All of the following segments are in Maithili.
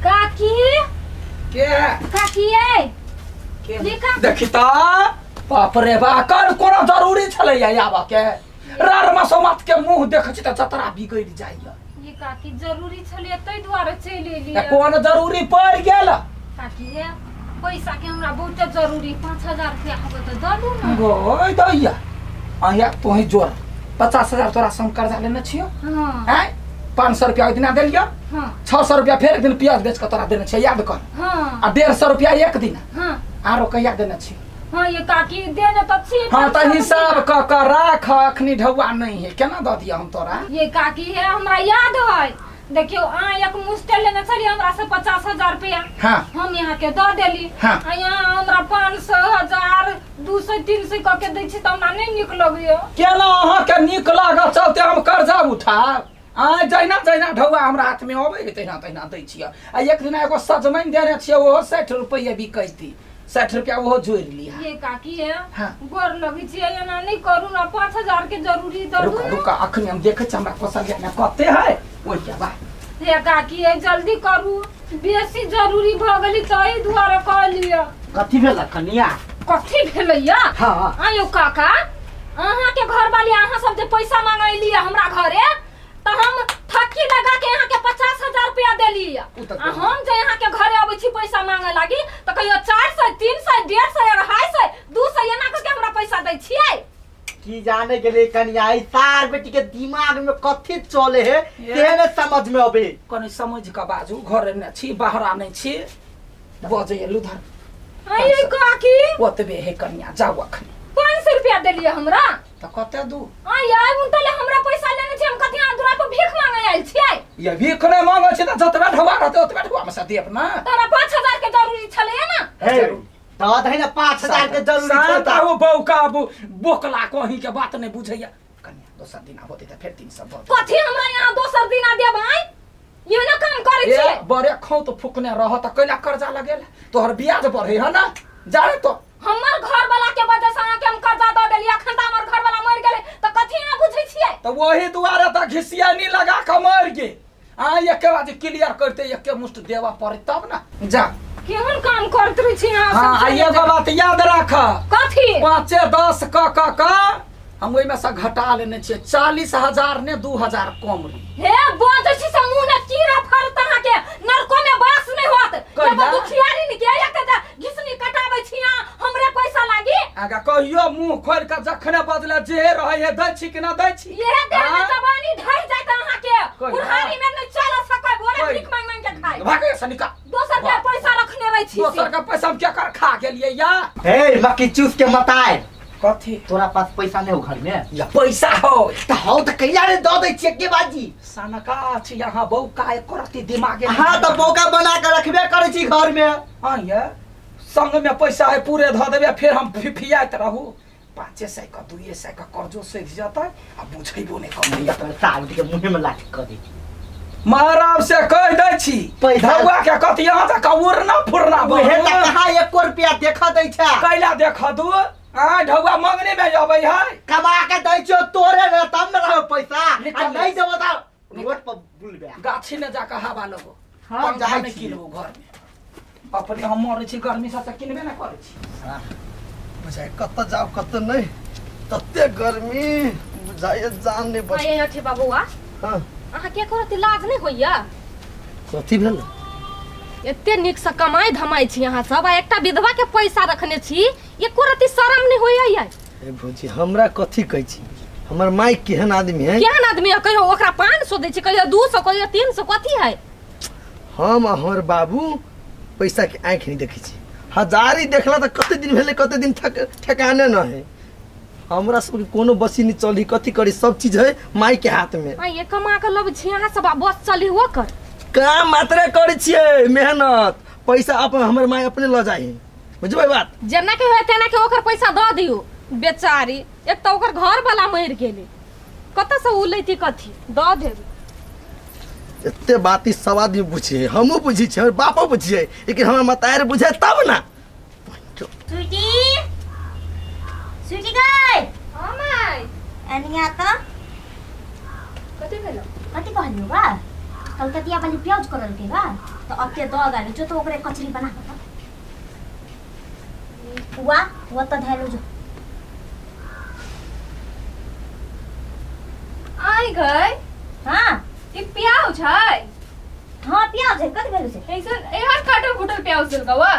काकी के काकी ए के देखी त बाप रे बा कर कोनो जरूरी छलै आबा के रार मसोमत के मुंह देखै छी त जतरा बिगड़ जाइया। ये काकी जरूरी छलै तै दुआरे चलि एलियै। कोन जरूरी पड़ गेल? काकी ये पैसा के हमरा बहुत जरूरी 5000 रुपया होबे त द दू न। गोय दैया आया तोही जोर 50000 तोरा संग कर्जा लेने छियो। हां हैं 500 रुपया एक दिना देलियो। हां 600 रुपया फेर एक दिन प्याज बेच के तोरा देने छियो याद कर। हां आ 150 रुपया एक दिन। हां आरो कहिया देने छियो? हां ये काकी देने त छी। हां त हिसाब क क राख अखनी ढौआ नहीं है केना द दिया हम तोरा? ये काकी है हमरा याद है देखियो आ एक मुश्किल लेने छली हमरा से 50000 रुपया। हां हम यहाँ के the देली। हां आ यहाँ हमरा 500 1000 200 300 क के दै छी त हमरा नहीं नीक लगैया। केना अहाँ के नीक लागत चलते हम कर्जा उठाब? आ जहिना जहिना ढौआ हमरा हाथ में अबै है तहिना तहिना दै छियै। आ एक दिन एगो सजमनि देने छियै ओहो 60 रुपया बिकैती 60 रुपया ओहो जोड़ि लिहा। ये काकी है हाँ। गोर लगै छियै एना नहीं करू ना 5000 के जरूरी द दू। रुका रुका अखनी हम देखै छी हमरा कोसलिया में कते है ओइ के बाद। ये काकी है जल्दी करू बेसी जरूरी भ गेली तै दुआरे कहलियै। कथी भेल कनिया? कथी भेलैया? हां आयो काका अहाँ के घर वाली अहाँ सब जे पैसा मांगैलियै हमरा घरे त हम थक्की लगा के यहाँ के 50000 रुपया देली। आ हम जे यहाँ के घरे अबै छी पैसा मांगे लागी त कहियो 400 300 150 250 200 एना क के हमरा पैसा दै छियै। की जाने गेले कनिया ई सार बेटी के दिमाग में कथी चले है तेने समझ में अबे। कनी समझ के बाजू घरे ने छी बाहरा नै छी बजै लुधर। आयो काकी ओतबे है कनिया जाउ अखनी। 500 रुपया देलियै हमरा त कते दू? आय आय उनतले हमरा पैसा लेने छी हम कथि दुरा पर भीख मांगे आयल छियै। ये भीख नै मांगे छी त जतबे ढौआ रहतै ओतबे ढौआ में से देब ना। तोरा 5000 के जरूरी छलै ना? हे त दही ना 5000 के जरूरी छै त ओ बौका बोकला कहीं के बात नै बुझैया। कन्या दोसर दिन होतै त फेर 300 बढ़। कथि हमरा यहाँ दोसर दिन देब? आय ये ना काम करै छी बड़े खौ त फुकने रह त कैला कर्जा लगेल तोहर ब्याज बढ़े है ना जाने तो। हमर घर वाला के वजह से अहाँ के हम कर्जा the देलियै अखन त हमर घर वाला मर गेलै त कथि अहाँ बुझै छियै? त वही दुआरे त घिसियानी लगा के मर गेल। आ एके बार क्लियर करते एके मुश्त देवा पड़े तब ना जा। केहन काम करत रही छी अहाँ सब? हां एगो बात याद राख। कथि? 5 10 क क क हम ओइ में से घटा लेने छियै 40000 ने 2000 कम रही। हे बजै छी से मुंह ने कीड़ा फरत अहाँ के नरको में बास नहीं होत। एगो दुखियारी ने के एक त घिसनी कटाबै छी अहाँ हमरे पैसा लागी। आगा कहियो मुंह खोल के जखने बदले जे रहै है दै छी कि ना दै छी? ये देह में जवानी ढहि जाइत अहाँ के बुढ़ारी में नहीं चल सकै बोरे भीख मांग मांग के खाइ। भागे से निकल। दोसर के पैसा रखने रहै छी। दोसर के पैसा हम के कर खा गेलियै या? हे मक्की चूस के मताय। कथी? तोरा पास पैसा नहीं हो घर में? या पैसा हो त हो त कहिया रे the they छियै के बाजी? सनका छी यहाँ बौका एक रति दिमागे। हां त बौका बना के रखबे करै छी घर में। हां ये संग में पैसा है पूरे ध देबे फिर हम फिफियाइत रहू। 500 का 200 का कर्जो सधि जतै आ बुझैबो नै कमैया। साल के मुंह में लाठी क दै छी। महाराज से कह दै छी पैसा के कथी यहाँ से उड़ना फुरना उहे त कहा 1 रुपया देख दै छै। कैला देख दू? आ ढौआ मंगने में अबै है कमा के दै छियो तोरे ने तब न रहौ पैसा आ नहीं देबो त रोड पर बुलबे गाछी में जाके हवा लगो। हां जाइ नै किनबो घर में अपने हम मरै छी गर्मी से त किनबे न करै छी। बुझाइ कत जाऊ कत नहीं तते गर्मी बुझाइ जान नहीं बच। आय अठे बाबूआ। हां अहाँ के करत लाज नहीं होइया? कथी भेल? एते नीक से कमाई धमाई छी अहाँ सब आ एकटा विधवा के पैसा रखने छी एको रति शरम नहीं होइया? ए भौजी हमरा कथी कहै छी हमर माई केहन आदमी है? केहन आदमी है कहियो ओकरा 500 दै छी कहियो 200 कहियो 300 कथी है? हम आ हमर बाबू पैसा के आँख नहीं देखै छी। हजारी देखला त कते दिन भेलै कते दिन ठेकाने न है। हमरा सब के कोनो बसी नहीं चली कथी करी सब चीज है माई के हाथ में। आ ये कमा के लब छी अहाँ सब आ बस चली ओकर काम मात्रे करै छियै मेहनत पैसा अपन हमर माई अपने ल जाइ बुझबै बात। जेना के होय तेना के ओकर पैसा the दियौ बेचारी। एक त ओकर घर वाला मरि गेलै कत से उ लैती कथी the देब। एते बात सब आदमी बुझे हमहूँ बुझै छियै हमर बापो बुझियै लेकिन हमर मतार बुझे तब ना। स्वीटी स्वीटी गई। हां माई अनिया त कथी भेलो? कथी कहलियो बा? कलकतिया वाली प्याज करल के बा। तो अब के दो गाली जो तो ओकरे कचरी बना वा वो तो धैलो जो आई गए। हां ई प्याज है। हां प्याज है कत भेल छै ऐसन एहन काटल फुटल प्याज देलका वा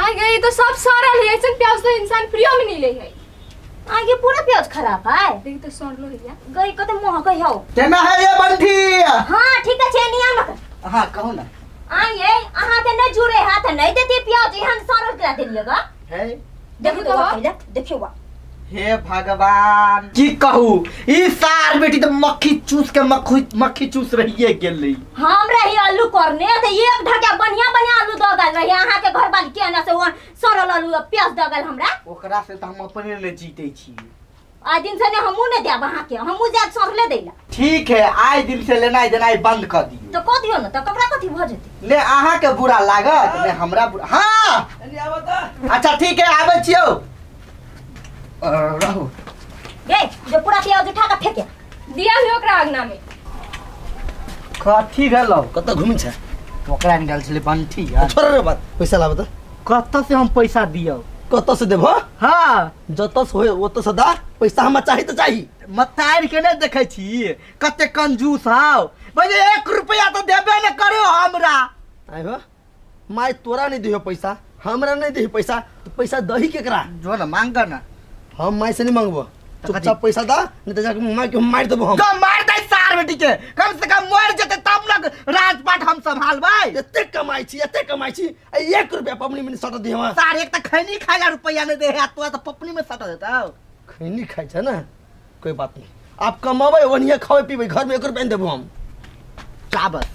आई गई तो सब सड़ल है। ऐसन प्याज तो इंसान प्रियो में नहीं ले है। आगे पूरा प्याज खराब है। देख तो सड़लो है गई कते महक हौ केना है ये बंठी। हां ठीक है नियम। हां कहू ना आई ये अहाँ के नहीं जुड़े हाथ नहीं देती प्याज एहन सड़ल करा देलिएगा है। देखो तो पहले देखियो बा। हे भगवान की कहू ई सार बेटी तो मक्खी चूस के मक्खी चूस रहिए गेलै। हम रही आलू करने त एक ढका बढ़िया बढ़िया आलू द गेल रही अहाँ के घर वाली के ना से वो सड़ल आलू प्याज द गेल हमरा। ओकरा से त हम अपने ने जीते छी। आइ दिन से ने हमू ने देब अहाँ के हमू जात सड़ले देला। ठीक है आइ दिन से लेनाइ देनाइ बंद कर दियो। तो क दियो न त ककरा कथी भ जेतै। ने अहाँ के बुरा लागत ने हमरा बुरा। हां अच्छा ठीक है आबै छियौ रहू। गे जो पूरा प्याज उठा के फेंके दिया भी ओकरा अंगना में। कथी भेलौ कत घुमै छै ओकरा निकाल छले बंठी यार। छोड़ रे बात पैसा लाब त। कत से हम पैसा दियौ? कत से देबो? हां जत से होय ओत से दा पैसा हमरा चाही त चाही। मतार के नै देखै छी कते कंजूस हौ बजे 1 रुपया त देबे न करो हमरा। आइ हो my तोरा नहीं दियो पैसा हमरा नहीं दियो पैसा तो पैसा दही केकरा? जो न मांग ना। हम my से नहीं मांगबो चुपचाप पैसा दा नहीं तो जाके मार के मार देबो हम। तो मार दे सार बेटी के कम से कम मर जेते तब न राजपाट हम संभालबै। एते कमाई छी आ 1 रुपया पपनी में सट दे हम। सार एक त खैनी खाइला रुपया नहीं दे है तो त पपनी में सट देता। खैनी खाइ छ ना कोई बात नहीं आप कमाबै ओनिया खाबै पीबै घर में 1 रुपया नहीं देबो हम। चाबस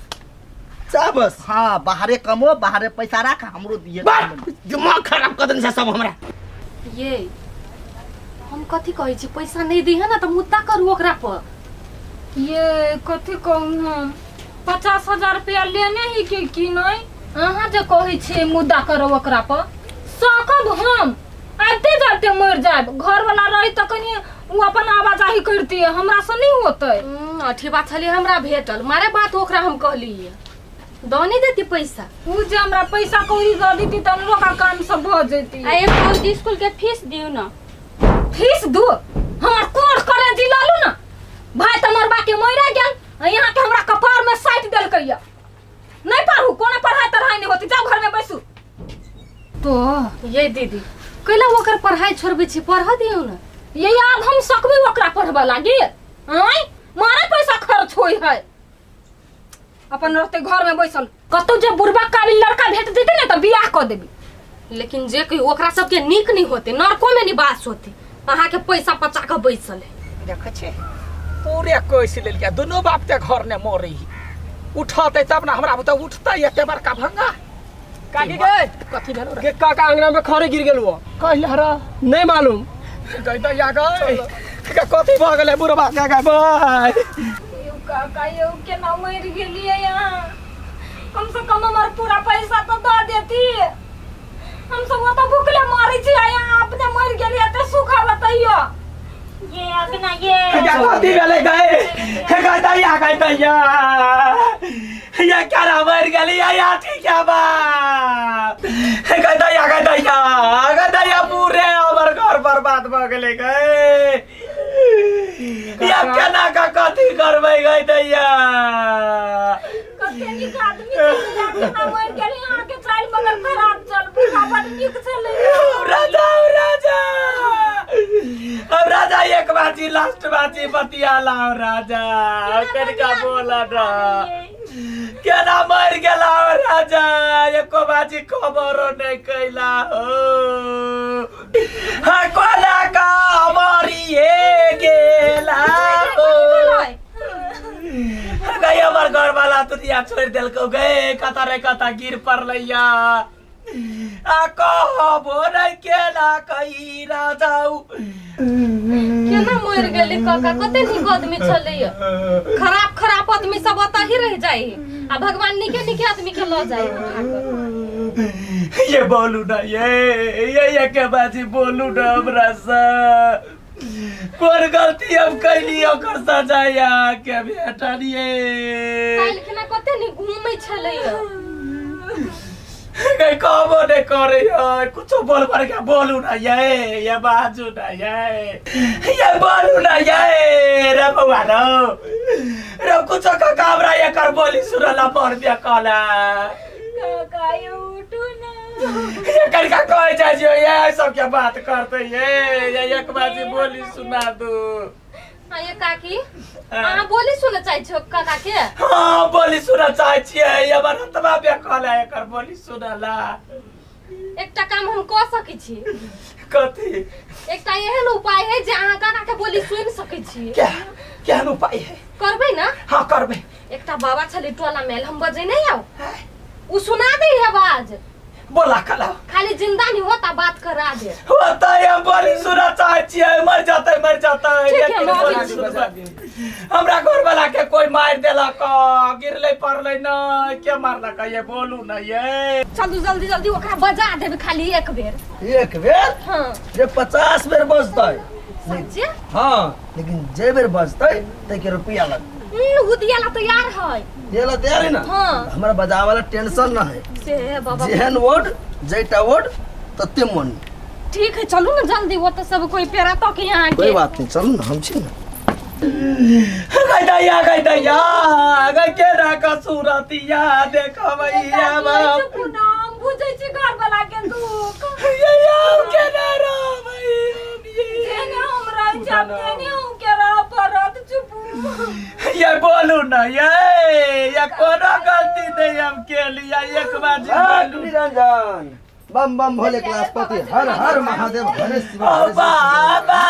चाबस। हां बाहरे कमो बाहरे पैसा राख हमरो दिए। दिमाग खराब कर देने सब हमरा। ये हम कथी कहै छी पैसा नहीं दी है ना तो मुद्दा करू ओकरा पर। ये कथी कहू हम 50,000 रुपया लेने ही के की नहीं अहाँ जे कहै छी मुद्दा करू ओकरा पर सकब हम आते जाते मर जाब। घर वाला रही त कनी उ अपन आवाजाही करती हमरा से नहीं होतै। अथी बात छले हमरा भेटल मारे बात ओकरा हम कहलिए दो नहीं देती पैसा। उ जे हमरा पैसा कौड़ी दऽ देती त हमरो का काम सब भ जेती। आ एक भौजी स्कूल के फीस दिउ ना। फीस दू हमर कोर करे दिलालू ना भाई त मरबा के मरा गेल यहाँ के हमरा कपार में साइट देलकैया। नहीं पढ़ू कोना पढ़ाई तढ़ाई नहीं होती जाओ घर में बैसू। तो ये दीदी कैला ओकर पढ़ाई छोड़बै छी पढ़ दियौ ना। ये आब हम सकबै ओकरा पढ़बा लागी आय मारे पैसा खर्च होय है। अपन रहते घर में बैसल कतौ जे बुढ़बा काबिल लड़का भेट जेतै ने त बियाह क देबी। लेकिन जे कही ओकरा सबके नीक नहीं होते नरको में निवास होते अहाँ के पैसा पचा के बैसल है। देखै छै पूरे कोस लेलिया दुनू बाप के घर ने मरी उठतै तब ना हमरा बुते उठतै एते बड़का भंगा। काकी गे कथी भेलो गे काका अंगना में खरे गिर गेल वो कहला रे नहीं मालूम गई त या गई के कथी भ गेलै बुढ़बा के गई बाय। यौ काका यौ केना मरि गेलियै यहाँ कम से कम हमर पूरा पैसा तो the देती। हम सब ओतऽ भूखले मरै छी यहाँ अपने मरि गेलियै त सुखा बतैयो। ये अपना ये कथी भेलै गई हे गई दैया गई दैया या केना मरि गेलियै या ठीक है बा हे गई दैया गई दैया गई दैया पूरे हमर घर बर्बाद भ गेलै गई या केना का कथी करबै गई दैया। कते नीक आदमी छलै केना मरि गेलै अहाँ के चालि मगर खराब चल बुढ़ा बड नीक छलै। राजा राजा अब राजा एक बाजी लास्ट बाजी बतिया लाओ राजा कनिका बोला ना केना मरि गेला राजा एको बाजी खबरो नहीं कैला हो। हाँ कोना का मरिए गेला हो गई हमर घर वाला दुनिया छोड़ देलकौ गए कता रे कता गिर पड़लैया आ कहबो नहीं केना कही राजाऊ। केना मरि गेलै काका कते नीक आदमी छलैया। खराब खराब आदमी सब ओतऽ ही रह जाइ आ भगवान नीके नीके आदमी के लऽ जाइ उठा के। ये बोलू ना ये के बाजी बोलू ना हमरा से। कोन गलती हम कैली ओकर सजा के भेटलिए। काल्हि खिना कते नि घूमै छलै गई कहबो नहीं करे कुछो बोल पर के बोलू ना ये बाजू ना ये बोलू ना ये रे बउआ रो रे कुछो का काम रहा एकर बोली सुनला पर बे कहला काका ये उठू ना ये करका कहे जाय छियो ये सब के बात करते ये एक बाजी बोली सुना दू। हाँ ये काकी अहाँ बोली सुनऽ चाहै छियो काका के? हाँ बोली सुनऽ चाहै छियै हमर हतबा बे कहला एकर बोली सुनला। एकटा काम हम कऽ सकै छी। कथी? एकटा एहन उपाय है जे अहाँ काका के बोली सुनि सकै छी। क्या केहन उपाय है? करबै ना? हाँ करबै। एकटा बाबा छलै टोला में हम बजै नहीं आउ उ सुना दे है आवाज बोला कला खाली जिंदा नहीं होता बात करा दे होता है हम बोली सुना चाहै छियै मर जाते हमरा घर वाला के कोई मार देलक गिरले पड़ले न के मारलक ये बोलू न ये। चलू जल्दी जल्दी ओकरा बजा देब खाली एक बेर। एक बेर? हां रे 50 बेर बजतै। सच्चे? हां लेकिन जे बेर बजतै तै के रुपया लगतै। उ दियाला तैयार है। दियाला तैयार है ना? हां हमरा बजावे वाला टेंशन न है से बाबा जेहन वोट जेटा वोट तते मन। ठीक है चलू ना जल्दी वो तो सब कोई पेरा तो के यहाँ के। कोई बात नहीं चलू ना हम छी ना। गई दैया गई दैया गई के ना कसूरतिया देखबैया बाप नाम बुझै छी घर वाला के दुख ये यार के ना रहबै जेने हम रह जाब तेने हम के रह पड़त चुपू ये बोलू ना ये कोनो गलती नहीं हम के लिया एक बार बोलू। निरंजन बम बम भोले क्लासपति हर हर महादेव हरे शिव ओ बाबा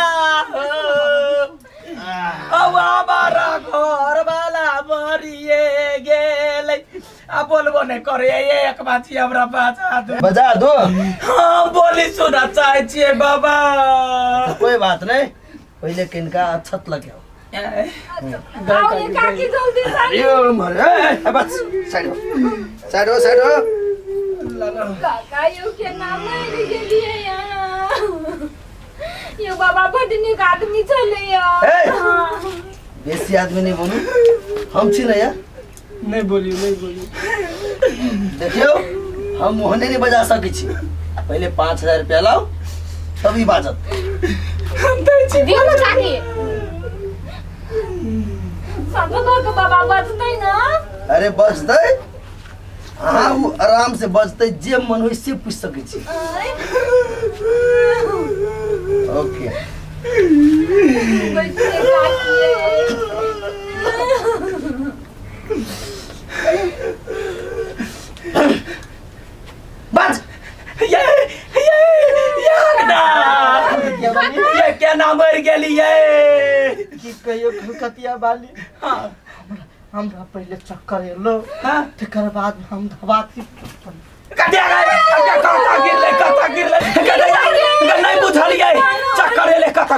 ओ हमारा घर वाला मरिए गेलै आ बोलबो नहीं करे एक बाजी हमरा बजा दो। बजा दो? हाँ बोली सुना चाहै छियै बाबा। कोई बात नहीं पहले किनका अक्षत लगाओ। आओ ये काकी जल्दी से यो मरे ए बस साइड हो साइड हो साइड हो। काका यो के नाम मरि गेलिए यहाँ यो बाबा बड नीक आदमी छलै। ए बेसी आदमी नहीं बोलू हम छी ना यार। नहीं बोलियो नहीं बोलियो। देखियो हम मोहने नहीं बजा सकै छी पहले 5000 रुपया लाओ तभी बाजत। हम दै छी दियौ ना काकी सब के बाबा बजतै ना। अरे बजतै हाँ वो आराम से बजतै जे मन होई से पूछ सकै छी। ओके बज ये ये ये ना ये केना मर गेलिए की कहियो कलकतिया वाली। हां हमरा पहले चक्कर एलो हां तकर बाद हम धबाक कटिया गए कता गिरले कता गिरले नहीं बुझलिए चक्कर एले कता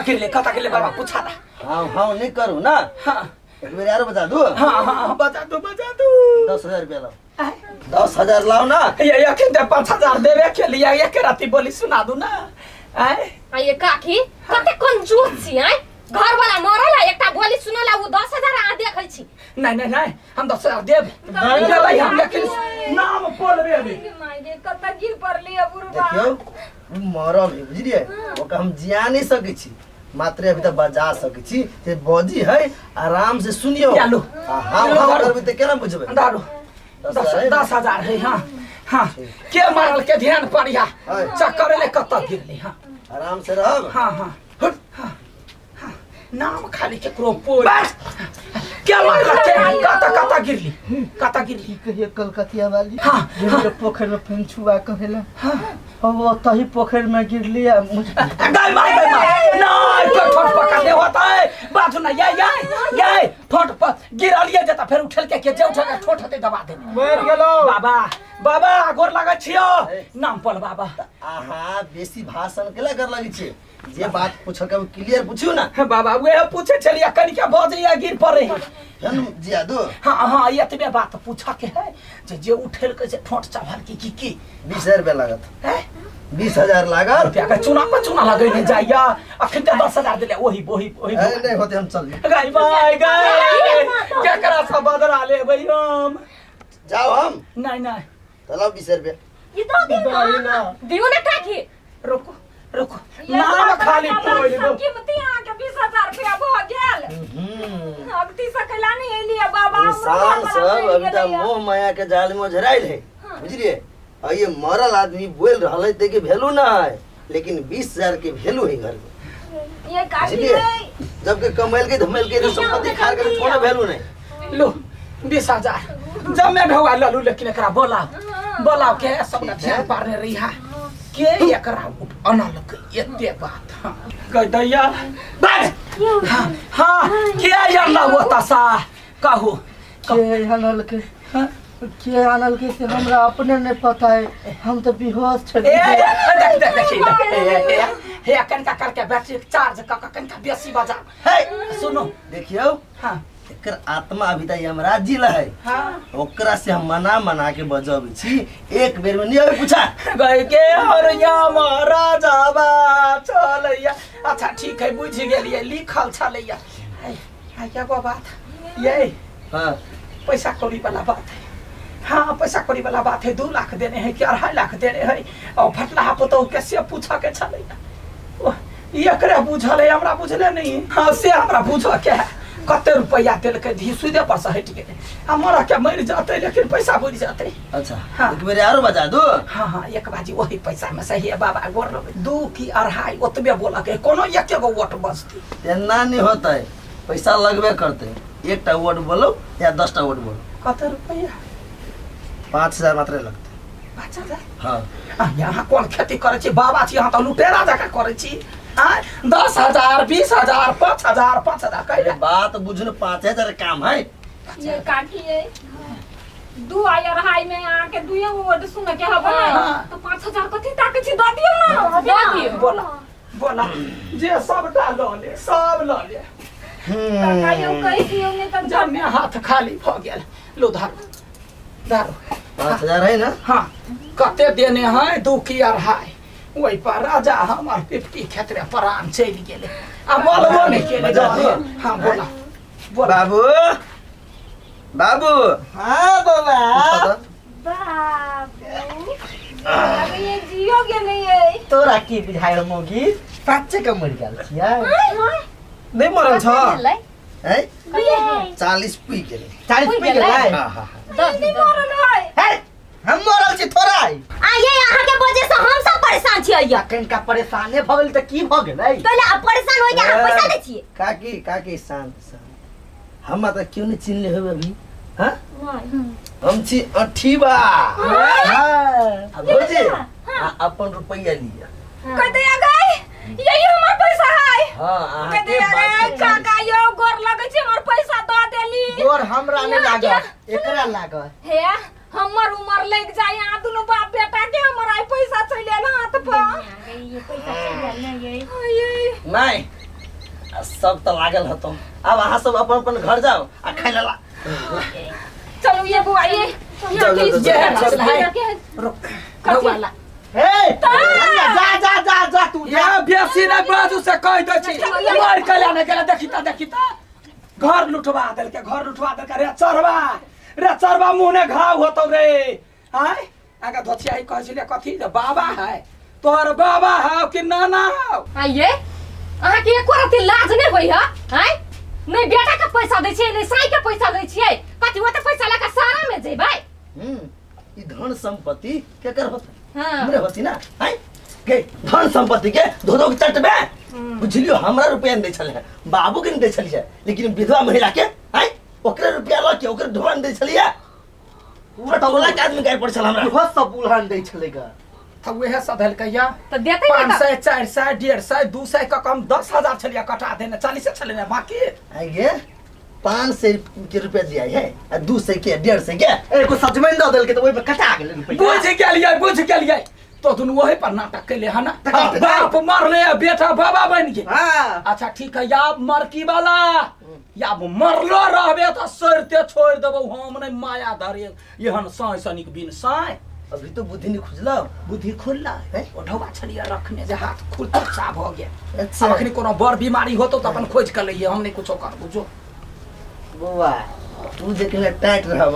गिरले बाबा पूछा ना। हां हां नहीं करू ना। हां एक बेर यार बता दू। हां हां बता दू बजा दू। 10000 रुपया लाओ 10000 लाओ ना। ये अखन ते 5000 देबे के लिए एक राती बोली सुना दू ना। आय आ ये काकी कते कंजूस छी आय घर वाला मरल एकटा बोली सुनला उ 10000 आ देखै छी। नहीं नहीं नहीं हम 10000 देब देबै हम लेकिन नाम बोलबे अभी। माय कत गिर पड़ली अब बुढ़बा। देखियो उ मरल है बुझलिए ओका हम जिया नहीं सकै छी मात्र अभी तक बजा सकै छी जे बजी है आराम से सुनियो। चलो हां हां करबे त केना बुझबे। दारू 10000 है। हां हां के मारल के ध्यान पड़िया चक्कर ले कत गिरली। हां आराम से रहब। हां हां हां नाम खाली केकरो पोल क्या मारल के कत कत गिरली कत गिरली कहियो कलकतिया वाली। हां जे पोखर में फेन छुआ कहेला। हां अब ओतही पोखर में गिरली आ गई मार गई मार नहीं ठोट पकड़ ले होता है बाजू ना ये ये ये ठोट पर गिरलिए जता फिर उठल के जे उठल के ठोट हते दबा दे मर गेलो। बाबा बाबा गोर लागै छियो नाम पल बाबा। आहा बेसी भाषण केला कर लगै छी जे बात पूछ के क्लियर पूछियो ना। बाबा उहे पूछे छलिया कनिका बजैया गिर पड़े जन जिया दो। हां हां एतबे बात पूछ के है जे जे उठल के से ठोट चभल की की की 20000 रुपया लागत है। 20,000 लागल रुपया के चुना पर चुना लगै नहीं जाइया अखन त 10,000 देले ओही ओही ओही नहीं होते हम चल गई भाई गई क्या करा सब बदला लेबै हम जाओ हम नहीं नहीं चलो 20 रुपया ये तो दियो ना दियो ना काकी रुको रुको नाम खाली पोइल कीमती अहाँ के 20,000 रुपया भ गेल अगती सकला नहीं एलिए बाबा इंसान सब अभी त मोह माया के जाल में ओझराइल है बुझलिए और ये मरल आदमी बोल रहल है के वैल्यू ना है लेकिन 20,000 के वैल्यू है घर में ये काकी जबकि कमाइल के धमाइल के तो संपत्ति खार के कोनो वैल्यू नहीं लो 20,000 जब मैं ढौआ ललू लेकिन एकरा बोलाओ बोलाओ के सब ना ध्यान पारने रही है के एकरा अनलक एते बात कह दैया बस हां हां के यार होता सा कहू के अनलक के अनलक से हमरा अपने नहीं पता है हम तो बेहोश छे ए देख देख देखी हे कनका करके बैटरी चार्ज क कनका बेसी बजा हे सुनो देखियो हां एकर आत्मा अभी तक यमराज जी है हां ओकरा से हम मना मना के बजबै छी एक बेर में नहीं आवे पूछा गए के और यमराज बा चलैया अच्छा ठीक है बुझि गेलियै लिखल छलैया आ एगो बात ये हां पैसा कौड़ी वाला बात है हाँ पैसा कौड़ी वाला बात है 2 लाख देने है कि 2.5 लाख देने है और फटलाहा पुतहु के से पूछ के छलैया एकरे बुझल है हमरा बुझले नहीं हाँ से हमरा बुझ के है कते रुपया देलकै धी सुदे पर से हटि गेलै आ मर के मरि जाते लेकिन पैसा बुझि जाते अच्छा हाँ। एक बेर आरो बजा दो हाँ हाँ एक बाजी वही पैसा में सही है बाबा गोर लगै 2 कि 2.5 ओतबे बोलक है कोनो एके गो वोट बचतै एना नहीं होता है पैसा लगबे करते एकटा वोट बोलो या 10टा वोट बोलो कते रुपया 5,000 मात्र लगते 5,000 हाँ यहाँ कोन खेती करै छी बाबा छी यहाँ त लुटेरा जकाँ करै छी 10,000 20,000 5,000 5,000 अरे बात बुझन 5,000 काम है ये काकी है 2 आ 2.5 में अहाँ के दुए वर्ड सुन के हबे तो 5,000 कथि ताकै छी the दियौ ना the दियौ बोला बोला जे सबटा ल ले सब ल ले काका यौ कहि दियौ ने त जब में हाथ खाली भ गेल लो धारो धारो 5,000 है ना हां कते देने है 2 कि 2.5 ओहि पर राजा हमर पिपटी खेतरे प्राण चलि गेलै आ बोलबो नहि केलै हां बोला बोला बाबू बाबू हां बाबा बाबू अब ये जियो गेलै ये तोरा की बुझायल मोगी साच्चे के मरि गेल छियै नहीं मरल छ है 40 पुइ गेलै 40 पुइ गेलै हां हां नहीं मरल है हे हम मरल छी थोड़ा आ ये अहाँ के वजह से हम सब परेशान छियै या कनका परेशाने भ गेल त की भ गेलै पहिले आप परेशान होय के अहाँ पैसा दै छियै काकी काकी शांत शांत हम त क्यों नहीं चिन्हले होबे अभी हां हम छी अठीबा हां भौजी अपन रुपैया लिया कह दिया गई यही हमर पैसा है हां अहाँ कह दिया गई काका यो गोर लगै छै हमर पैसा the देली गोर हमरा नै लागल एकरा लागल हे हमर उमर लग जाय अहाँ दुनू बाप बेटा के हमर आई पैसा चलि आयल हाथ पर ये पैसा चलि आयल नै ये नहीं सब त लागल हतो अब अहाँ सब अपन अपन घर जाओ आ खाइ ला चलू ये बुआ ये रुक हे जा जा जा जा तू जा बेसी नै बाजू से कहि दै छी मर कल्या नै गेलै देखी त देखी त घर लुटवा देलकै घर लुटवा देलकै रे चरवा रे चरवा मुँह ने घाव होतौ रे आय आगा धोछियाई कहै छलै कथी जे बाबा है तोहर बाबा हौ कि नाना हौ आइए अहाँ के एको रति लाज नै होई ह आय नै बेटा के पैसा दै छियै नै साई के पैसा दै छियै कथी ओते पैसा लगा सारा में जेबै ई धन संपत्ति केकर होतै हां हमरे होती ना आय के धन संपत्ति के धो धो के चटबे बुझलियो हमरा रुपया नै दै छलै बाबू के नै दै छलियै लेकिन विधवा महिला के आय ओकरे रुपया ल के ओकरे ढोन दै छलियै पूरा टोला के आदमी गाय पड़ छल हमरा उहो सब उलहन दै छलै ग त उहे सधलकै या त देतै नै 500 400 150 200 क कम 10,000 छलियै कटा देने 40 छलै ने बाकी आइ गे 500 के रुपया दिया है आ 200 के 150 के एको सजमनि the देलकै त ओइ पर कटा गेलै रुपया बुझि गेलियै तो दुनू वही पर नाटक कैले है ना बाप मरले बेटा बाबा बन गेल। अच्छा ठीक है, या मरकी वाला या मरलो रहबे तो सड़ते छोड़ देबो हम, नहीं माया धरे एहन साँय सनिक बिन साँय। अभी तो बुद्धि नहीं खुजला। बुद्धि खुलला हैं? ओ ढौआ छलियै रखने जे हाथ खुल सा भ गेल। अच्छा। आब अखनी कोनो बड़ बीमारी होतो त अपन खोज के लइए, हम नहीं कुछो करबो जो। बौआ तू जेकने टाइट रहब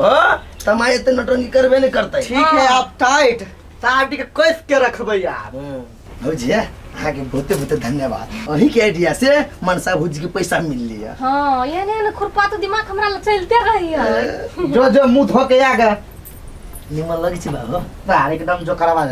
त माय एते नौटंकी करबे नहीं करतै। ठीक है आप टाइट साड़ी के कस के रखबै आप। भौजी अहाँ के बहुते बहुते धन्यवाद, अही के आइडिया से मनसा भौजी के पैसा मिल लिया। हाँ एहन एहन खुरपात दिमाग हमरा लग चलते रही। जो जो मुंह धो के आ गए निमन लगे छै बाबू। एकदम जो करवा।